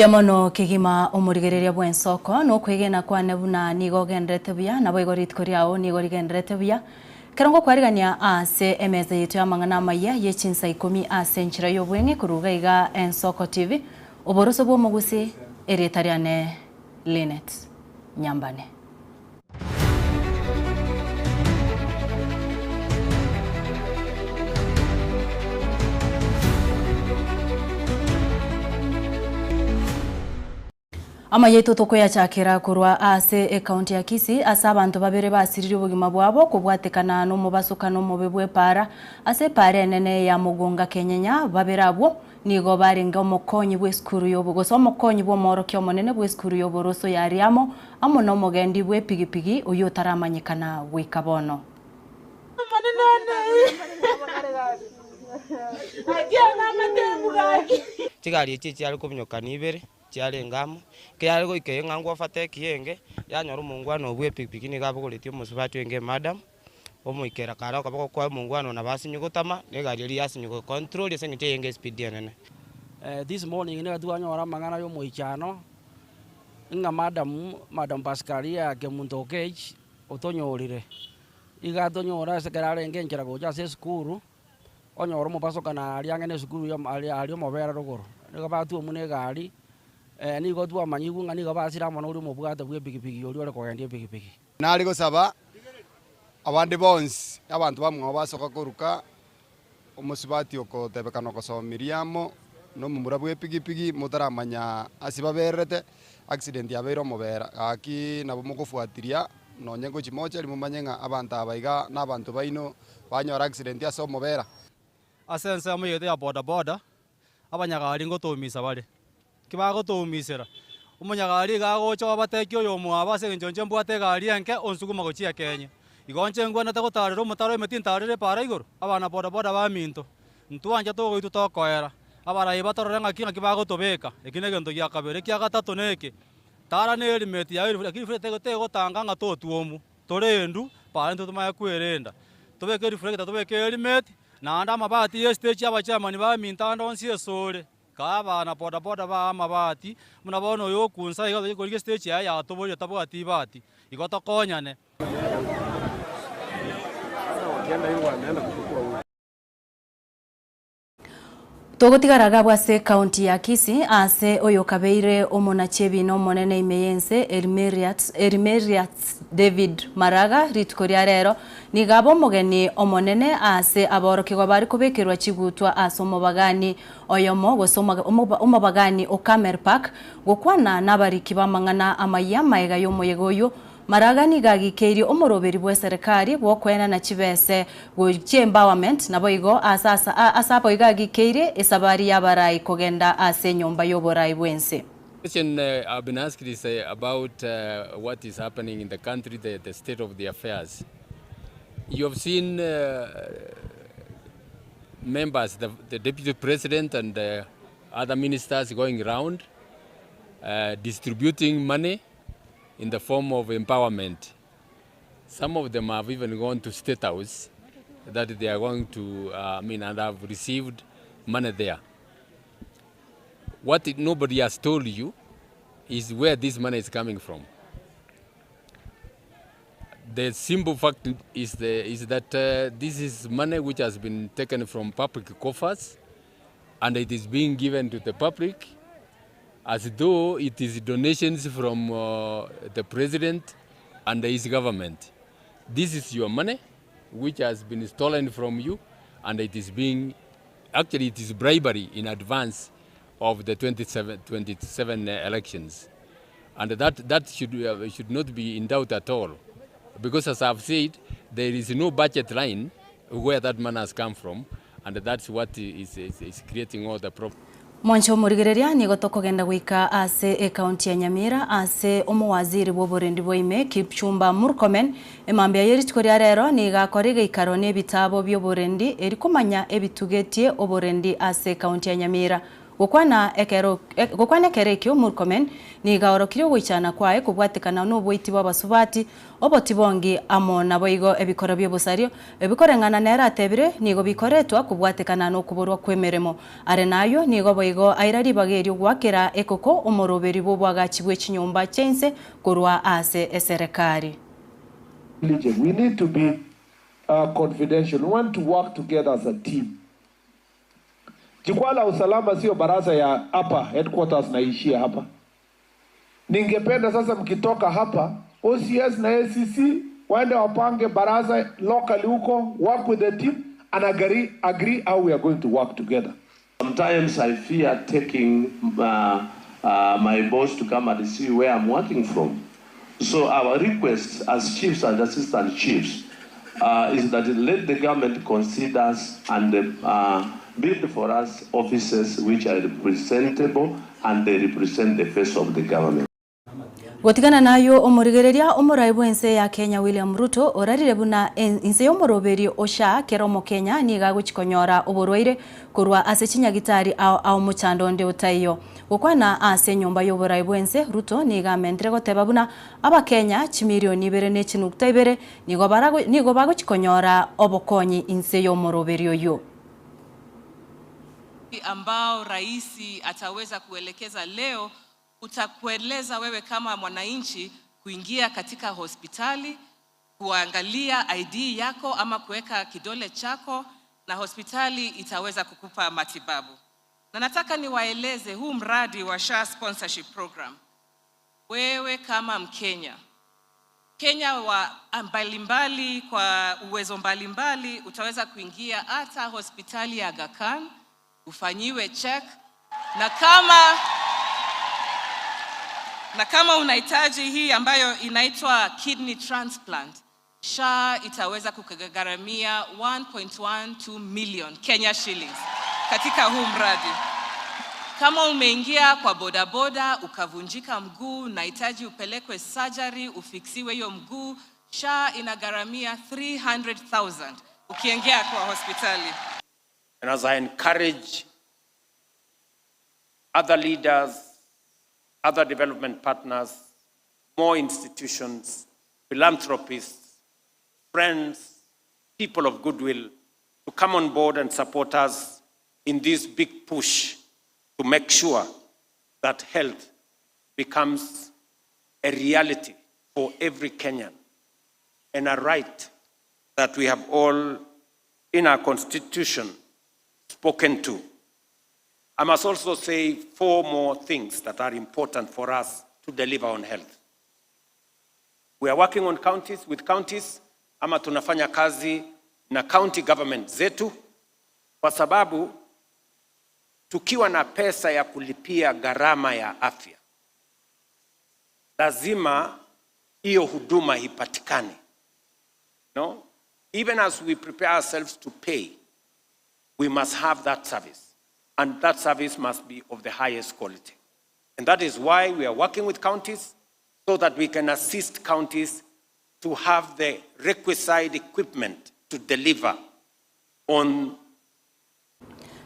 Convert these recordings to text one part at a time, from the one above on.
Mbuya mono kegima omorigereria bw'ensoko, nokwegena kwane buna nigo ogendererete buya, naboigo rituko riao nigo rigendererete buya. Ekero ngokwarigania ase emesa yaito y'amang'ana amaya ye chinsa ikomi ase enchera y'obweng'e korwa iga iga Ensoko TV, oboroso bw'omogusi, erieta riane Linet Nyambane. Amayaito tokoyachakera korwa ase ekaunti ya Kisii ase abanto babere basiririe obogima bwabo kobwatekana nomobasokano omobe bw'epaara ase epaara enene ya Mugunga Kenyenya. Babere abwo Nigo barenge omokonyi bw'esukuru y'obo gose omokonyi bw'omoorokia omonene bw'esukuru y'oboroso ya Riamo, amo nomogendi bw'epigipigi oyio otaramanyekana goika bono. Chigari echi echiare kominyokania ibere, chiarenge amo, ekiare goika eye ng'a ngwofate enge, yanyora omongwana obwo epigipigi nigo abogoretie omosubati oenge emadam. Omoikera kare okaba gokoa omongwana nabo asinye gotama, na egari eria yasinye gocontrol ase eng'encho eyenge espeed enene. This morning nigo twanyora amang'ana ya omoichano, ng'a madam, madam Pascalia Kemunto Okech otonyorire. Iga atonyora ase ekero arenge enchera gocha ase esukuru, onyora omobasokano aria ang'e na esukuru ya aria aria omobere rogoro. Nigo batwomwa na egari, nigo twamanyigwe ng'a nigo basire amo na oria omobwate bwa epikipiki oria ore kogendia epikipiki. Nare gosaba abande bonsi, abanto bamwabo basoka koruka omosubati okotebekana ogosomiria amo nomomura bw'epigipigi motaramanya ase babererete, accident yabeire omobera gaki nabo mogofuatiria nonye ngochia mochari momanye ng'a abanto aba iga nabanto baino banyora accident ase omobera. Ase ensemo yaito ya bodaboda, abanyagari ngotoumisa bare. Ki bagotoumisera? Omonyagari iga agocha obatekia oyomwabo ase engencho inche mbwate egari enke onsuguma gochia ekenye. Igo inche ngwenerete gotaarera omotaro emeti ntaarere epaara igoro? Abana bodaboda baminto, ntwancha togoitwa tokoera. Abarai batorore ng'aki ng'aki bagotobeka. Eki negento gia kabere. Ekia gatato neke, tara ne erimeti yaye lakini tegotanga ng'a totwomwu. Torendu, paara intwe tomanye kwerenda. Tobeke erifrekita tobeke erimeti, naende amabati y'esiteji abachairman baminto ande onsi esore. Kaa abana boda boda baa amabati, buna bono oyo okunsa iga tochia korigia estage yaye yatoborire tabwati ibati, igo tokonyane. Togotigara agabwo ase ekaunti ya Kisii ase oyokabeire omonachi ebiina omonene ime y'ense Erimeriat David Maraga rituko ria rero Nigo abe omogeni omonene aase aborokigwa bare kobekerwa chigutwa ase omobagani oyomo gose omobagani o Carmel Park gokwana nabariki b'amang'ana amayia magega y'omoyega oyio. Maraga nigo agikeirie omoroberi bw'eserekari bw'okoenana chibese gochia empowerment naboigo ase ase aboigo agikeirie esabari y'abarai kogenda ase enyomba y'oborai bw'ense. Question I've been asked is about what is happening in the country, the, the state of the affairs. You have seen members, the, the deputy president and the other ministers going round uh, distributing money in the form of empowerment. Some of them have even gone to State House that they are going to, uh, I mean, and have received money there. What nobody has told you is where this money is coming from. The simple fact is, the, is that uh, this is money which has been taken from public coffers and it is being given to the public as though it is donations from uh, the president and his government. This is your money which has been stolen from you and it is being Actually it is bribery in advance of the 27, 27 elections. And that, that should, uh, should not be in doubt at all. Because as I've said, there is no budget line where that money has come from, and that's what is, is, is creating all the problems. Mwanche omorigereria, nigo tokogenda goika ase ekaunti ya Nyamira ase omowaziri bw'oborendi bwa ime Kipchumba Murkomen emambia ye rituko ria rero nigo akora egeikaro n'ebitaabo bi'oborendi eri komanya ebitugetie oborendi ase ekaunti ya Nyamira. Gokwana ekero gokwana ekero ekio Murkomen nigo aorokirie ogoichana kwaye kobwatekana noboiti bw'abasubati, obotibongi amo naboigo ebikoro bi'obosario ebikoreng'ana nere atebire nigo bikoretwa kobwatekana nokoborwa kw'emeremo. Are nayio nigo boigo aira ribaga erio goakera ekoko omoroberi bw'oboagachi bwe chinyomba chia inse korwa ase eserekari. We need to be confidential. We want to work together as a team. Jukwaa la usalama sio baraza ya hapa headquarters na ishie hapa. Ningependa sasa mkitoka hapa OCS na ACC waende wapange baraza locally huko, work with the team and agree how we are going to work together. Sometimes I fear taking my boss to come and see where I'm working from. So our request as chiefs and assistant chiefs is that let the government consider us and build for us offices which are representable and they represent the face of the government. Gotigana nayo omorigereria omorai bwense ya Kenya William Ruto orarire buna inse y'omoroberi o SHA kera omokenya nigo agochikonyora oborwaire korwa ase chinyagitari ao ao mochando onde otaiyo. Gokwana ase enyomba y'oborai bwense Ruto nigo amentire goteba buna abakenya chimilioni ibere ne chinukta ibere nigo barago nigo bagochikonyora obokonyi inse y'omoroberi oyio. Ambao rais ataweza kuelekeza leo utakueleza wewe kama mwananchi kuingia katika hospitali kuangalia ID yako ama kuweka kidole chako na hospitali itaweza kukupa matibabu. Na nataka niwaeleze huu mradi wa SHA sponsorship program. Wewe kama Mkenya, Kenya wa mbalimbali kwa uwezo mbalimbali utaweza kuingia hata hospitali ya Aga Khan ufanyiwe check, na kama unahitaji hii ambayo inaitwa kidney transplant, SHA itaweza kukugharamia 1.12 million Kenya shillings katika huu mradi. Kama umeingia kwa bodaboda ukavunjika mguu, unahitaji upelekwe surgery ufiksiwe hiyo mguu, SHA inagharamia 300,000 ukiingia kwa hospitali. And as I encourage other leaders, other development partners, more institutions, philanthropists, friends, people of goodwill to come on board and support us in this big push to make sure that health becomes a reality for every Kenyan and a right that we have all in our constitution spoken to. I must also say four more things that are important for us to deliver on health. We are working on counties with counties ama tunafanya kazi na county government zetu kwa sababu tukiwa na pesa ya kulipia gharama ya afya lazima hiyo huduma ipatikane. No? Even as we prepare ourselves to pay, we must have that service. And that service must be of the highest quality. And that is why we are working with counties so that we can assist counties to have the requisite equipment to deliver on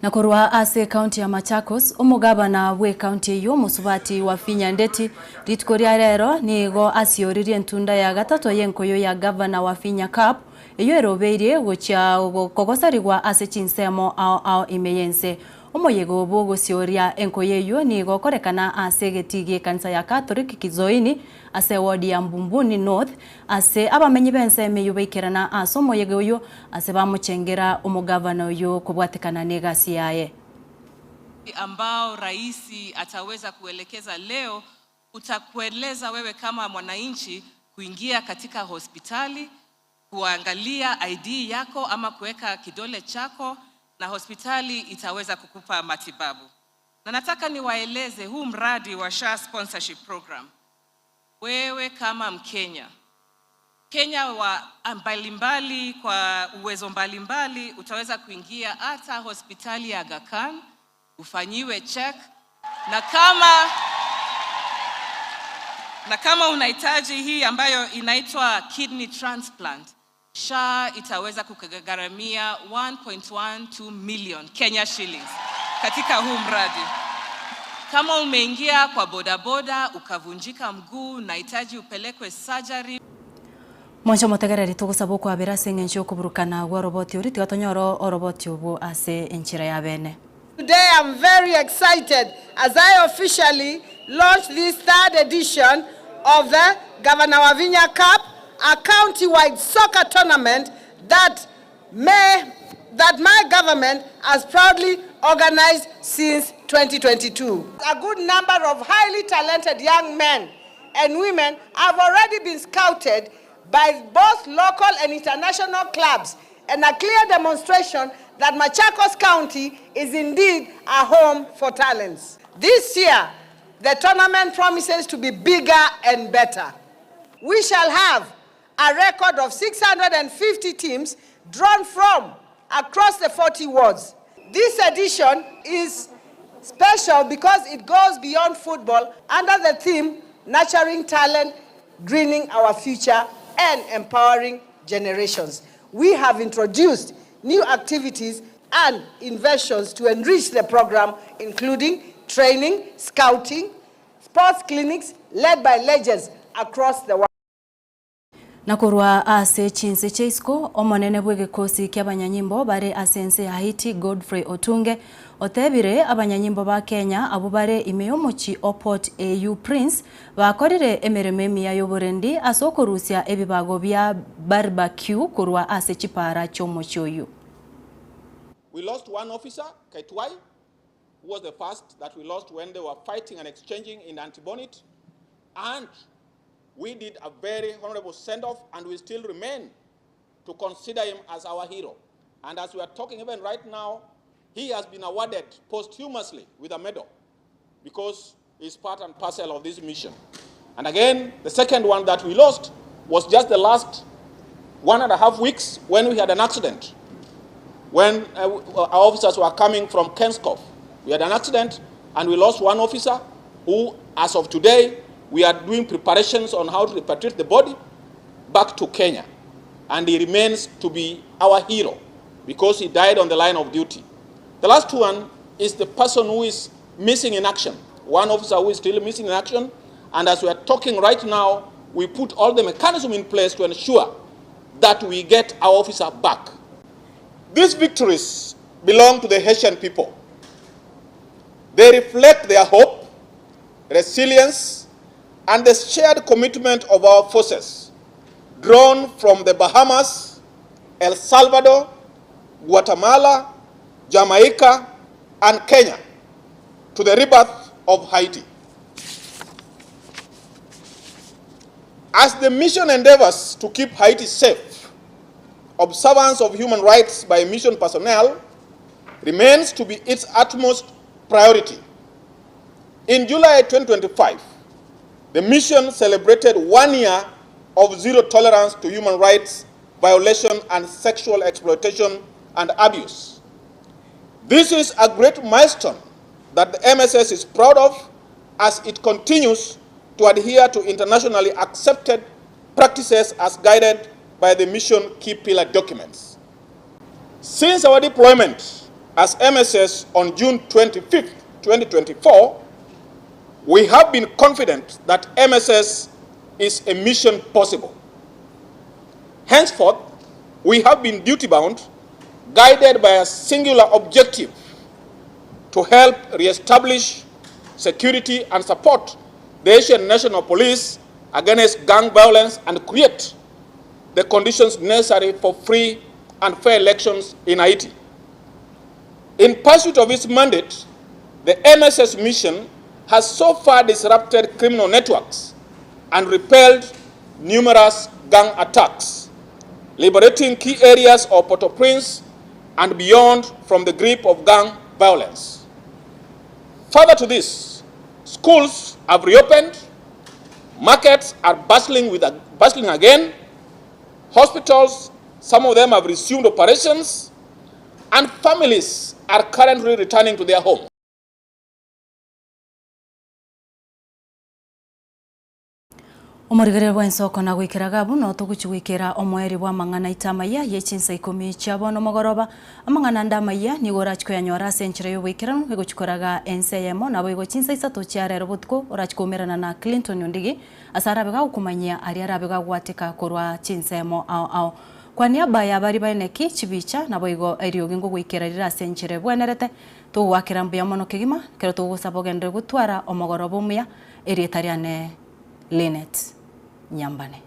Na korwa ase county ya Machakos omogabana bwe county eyo mosubati wa Finya Ndeti rituko ria rero nigo asioririe entunda ya gatato yenkoyo ya gavana wa Finya Cup eyo erobeirie gochia kogosarigwa ase chinsemo ao ao ime yense. Omoyego bwogosioria enkoyo eyo nigo okorekana ase egeti gie ekanisa ya Catholic Kizoini ase ward ya Mbumbuni North ase abamenyi b'ensemo eyo baikerana ase omoyego oyo ase bamochengera omogavana oyo kobwatekana na egasi yaye. Ambao rais ataweza kuelekeza leo utakueleza wewe kama mwananchi kuingia katika hospitali kuangalia ID yako ama kuweka kidole chako na hospitali itaweza kukupa matibabu. Na nataka niwaeleze huu mradi wa SHA sponsorship program. Wewe kama Mkenya, Kenya wa mbalimbali kwa uwezo mbalimbali utaweza kuingia hata hospitali ya Aga Khan ufanyiwe check, na kama unahitaji hii ambayo inaitwa kidney transplant, SHA itaweza kukugharamia 1.12 million Kenya shillings. katika huu mradi. Kama umeingia kwa bodaboda ukavunjika mguu, unahitaji upelekwe surgery. Mwanche omotegereri togosaba okwabera ase engencho y'okoburukana gw'oroboti oria, tiga tonyore oroboti obwo ase enchera ya bene. Today I'm very excited as I officially launch this third edition of the Governor Wavinya Cup, a county-wide soccer tournament that may that my government has proudly organized since 2022. A good number of highly talented young men and women have already been scouted by both local and international clubs, and a clear demonstration that Machakos County is indeed a home for talents. This year, the tournament promises to be bigger and better. We shall have a record of 650 teams drawn from across the 40 wards. This edition is special because it goes beyond football under the theme Nurturing Talent, Greening Our Future, and Empowering Generations. We have introduced new activities and inventions to enrich the program, including training, scouting, sports clinics led by legends across the world. Na korwa ase chinse chia isiko, omonene bw'egekosi ki'abanyanyimbo bare ase ense ya Haiti, Godfrey Otunge, otebire abanyanyimbo ba Kenya abwo bare ime y'omochie o Port au Prince bakorire emeremo emiya y'oborendi ase okorusia ebibago bia barbecue korwa ase chipaara chi'omochie oyio. We lost one officer, Kaitwai, who was the first that we lost when they were fighting and exchanging in Antibonit. And we did a very honorable send-off, and we still remain to consider him as our hero. And as we are talking even right now, he has been awarded posthumously with a medal because he's part and parcel of this mission. And again, the second one that we lost was just the last 1.5 weeks when we had an accident. When our officers were coming from Kenscoff, we had an accident and we lost one officer who, as of today, we are doing preparations on how to repatriate the body back to Kenya. And he remains to be our hero because he died on the line of duty. The last one is the person who is missing in action, one officer who is still missing in action. And as we are talking right now, we put all the mechanism in place to ensure that we get our officer back. These victories belong to the Haitian people. They reflect their hope, resilience, and the shared commitment of our forces, drawn from the Bahamas, El Salvador, Guatemala, Jamaica, and Kenya, to the rebirth of Haiti. As the mission endeavors to keep Haiti safe, observance of human rights by mission personnel remains to be its utmost priority. In July 2025, the mission celebrated 1 year of zero tolerance to human rights violation and sexual exploitation and abuse. This is a great milestone that the MSS is proud of as it continues to adhere to internationally accepted practices as guided by the mission key pillar documents. Since our deployment as MSS on June 25th, 2024, we have been confident that MSS is a mission possible. Henceforth, we have been duty-bound, guided by a singular objective to help re-establish security and support the Haitian National Police against gang violence and create the conditions necessary for free and fair elections in Haiti. In pursuit of its mandate, the MSS mission has so far disrupted criminal networks and repelled numerous gang attacks, liberating key areas of Port-au-Prince and beyond from the grip of gang violence. Further to this, schools have reopened, markets are bustling again, hospitals, some of them have resumed operations, and families are currently returning to their homes. Omorigereria bw'ensoko na goikera gabu notogochia goikera omoerio bw'amang'ana aito amayia ye chinsa ikomi chia bono mogoroba. Amang'ana ande amayia nigo orachie koyanyora ase enchera y'oboikeranu egochia koraga ense eyemo, naboigo chinsa isato chia rero botuko orachie koumerana na Clinton Ondigi ase arabe gagokomanyia aria arabe gagwateka korwa chinsemo ao ao. Kwa niaba ya baria baeneki chibicha naboigo eriogi ngogoikera rire ase enchera ebwenerete, togoakera mbuya mono kegima ekero togosaba ogenderere gotwara omogoroba omuya, erieta riane Linet Nyambane.